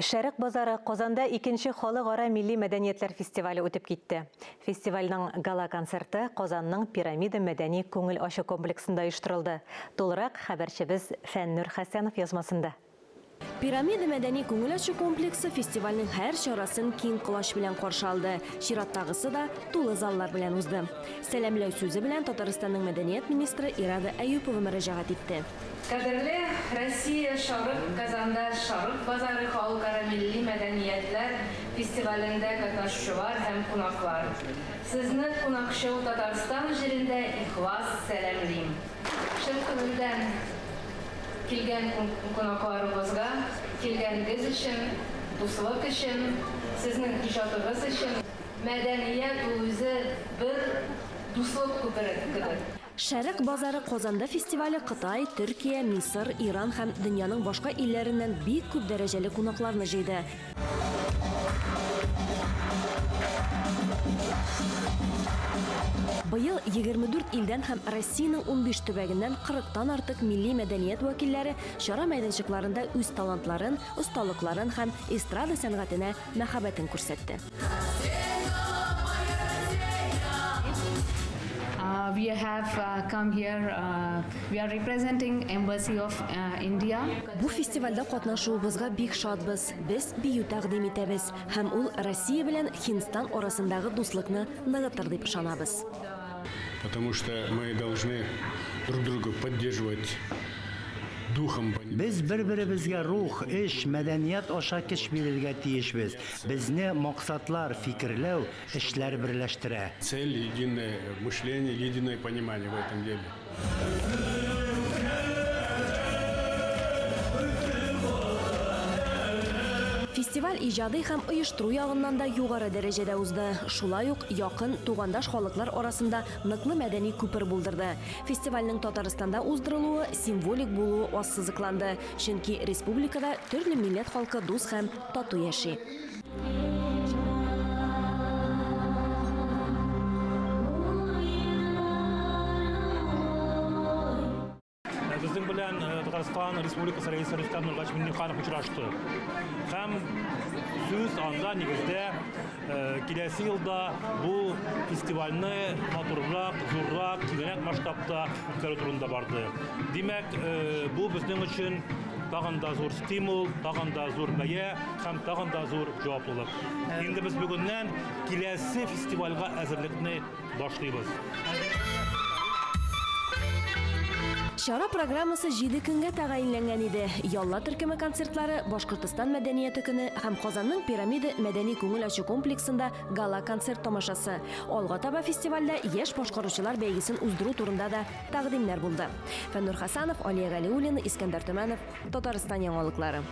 Шәрык базары Казанда икенче халыкара милли мәдәниятләр фестивале үтеп китте. Фестивальнең гала-концерты Казанның Пирамида мәдәни күңел ачу комплексында оештырылды. Тулырак хәбәрчебез Фәннүр Хәсәнов язмасында. Пирамида мәдәни күңел ачу комплексы фестивальнең һәр чарасын киң колач белән каршы алды. Чираттагысы да тулы заллар белән узды. Сәламләү сүзе белән Татарстанның мәдәният министры Ирада Әюпова мөрәҗәгать итте. Кадерле Россия Шарык Казанда Шарык базары халыкара милли мәдәниятләр фестивалендә катнашучылар һәм кунаклар! Сезне кунакчыл Татарстан җирендә ихлас сәламлим! Чын күңелдән килгән кунакларыбызга килгәнегез өчен, дуслык өчен, сезнең иҗатыгыз өчен! Мәдәният ул үзе бер дуслык күпере кебек. Шәрык базары Казанда фестивале Кытай, Төркия, Мисыр, Иран һәм дөньяның башка илләреннән бик күп дәрәҗәле кунакларны җыйды. Быел 24 илдән һәм Россиянең 15 төбәгеннән 40 тан артык милли мәдәният вәкилләре чара мәйданчыкларында үз талантларын, осталыкларын һәм эстрада сәнгатенә мәхәббәтен күрсәтте. We have come here, we are representing Embassy of India. Бу фестивальдә катнашуыбызга бик шатбыз. Без бию тәкъдим итәбез, һәм ул Россия белән Һиндстан арасындагы дуслыкны ныгытыр дип ышанабыз. Потому что мы должны друг друга поддерживать духом. Без бер-беребезгә рух, эш, мәдәният аша көч бирергә тиешбез. Безне максатлар, фикерләү, эшләр берләштерә. Цель, единое мышление, единое понимание в этом деле. Фестиваль иҗади һәм оештыру ягыннан да югары дәрәҗәдә узды. Шулай ук якын, тугандаш халыклар арасында ныклы мәдәни күпер булдырды. Фестивальнең Татарстанда уздырылуы символик булуы ассызыкланды, чөнки республикада төрле милләт халкы дус һәм тату яши. Безнең белән Татарстан Республикасы Рәисе Рөстәм Нургач Миңнеханов очрашты. Һәм сүз анда нигездә киләсе елда бу фестивальне матуррак, зуррак, киңрәк масштабта үткәрү турында барды. Димәк, бу безнең өчен тагын да зур стимул, тагын да зур бәя һәм тагын да зур җаваплылык. Инде без бүгеннән киләсе фестивальгә әзерлекне башлыйбыз. Чара программасы җиде көнгә тәгаенләнгән иде. Ялла төркеме концертлары, Башкортостан мәдәнияте көне һәм Казанның Пирамида мәдәни-күңел ачу комплексында гала-концерт тамашасы. Алга таба фестивальдә яшь башкаручылар бәйгесен уздыру турында да тәкъдимнәр булды. Фәннур Хәсәнов, Алия Галиуллина, Искәндәр Төмәнов, Татарстан яңалыклары.